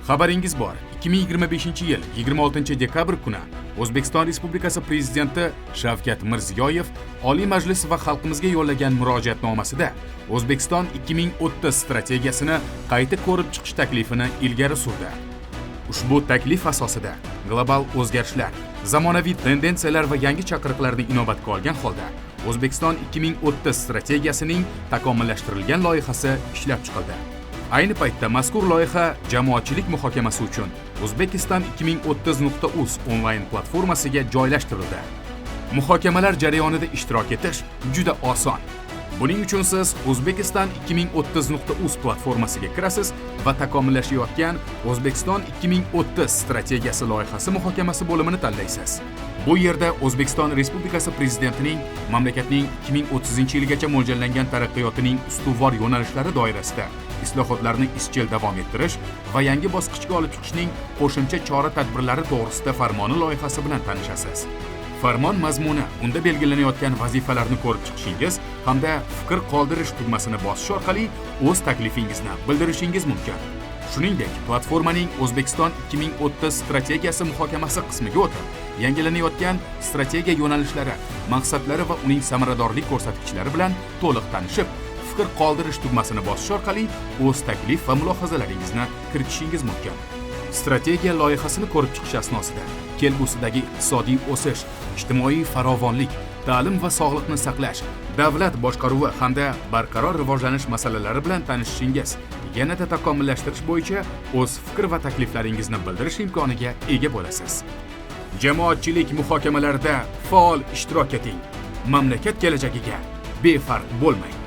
Xabaringiz bor, 2025-yil 26 dekabr kuni O'zbekiston Respublikasi Prezidenti Shavkat Mirziyoyev Oliy Majlis va xalqimizga yo'llagan murojaatnomasida O'zbekiston 2030 strategiyasini qayta ko'rib chiqish taklifini ilgari surdi. Ushbu taklif asosida global o'zgarishlar, zamonaviy tendensiyalar va yangi chaqiriqlarni inobatga olgan holda O'zbekiston 2030 strategiyasining takomillashtirilgan loyihasi ishlab chiqildi. Ayni paytda mazkur loyiha jamoatchilik muhokamasi uchun Uzbekistan 2030.uz onlayn platformasiga joylashtirildi. Muhokamalar jarayonida ishtirok etish juda oson. Buning uchun siz Uzbekistan 2030.uz platformasiga kirasiz va takomillashayotgan O'zbekiston 2030 strategiyasi loyihasi muhokamasi bo'limini tanlaysiz. Bu yerda O'zbekiston Respublikasi Prezidentining mamlakatning 2030-yilgacha mo'ljallangan taraqqiyotining ustuvor yo'nalishlari doirasida islohotlarni izchil davom ettirish va yangi bosqichga olib chiqishning qo'shimcha chora-tadbirlari to'g'risida farmoni loyihasi bilan tanishasiz. Farmon mazmuni, unda belgilanayotgan vazifalarni ko'rib chiqishingiz hamda fikr qoldirish tugmasini bosish orqali o'z taklifingizni bildirishingiz mumkin. Shuningdek, platformaning O'zbekiston 2030 strategiyasi muhokamasi qismiga o'tib, yangilanayotgan strategiya yo'nalishlari, maqsadlari va uning samaradorlik ko'rsatkichlari bilan to'liq tanishib, fikr qoldirish tugmasini bosish orqali o'z taklif va mulohazalaringizni kiritishingiz mumkin. Strategiya loyihasini ko'rib chiqish asnosida kelgusidagi iqtisodiy o'sish, ijtimoiy farovonlik, ta'lim va sog'liqni saqlash, davlat boshqaruvi hamda barqaror rivojlanish masalalari bilan tanishishingiz, yanada takomillashtirish bo'yicha o'z fikr va takliflaringizni bildirish imkoniga ega bo'lasiz. Jamoatchilik muhokamalarida faol ishtirok eting. Mamlakat kelajagiga befarq bo'lmang.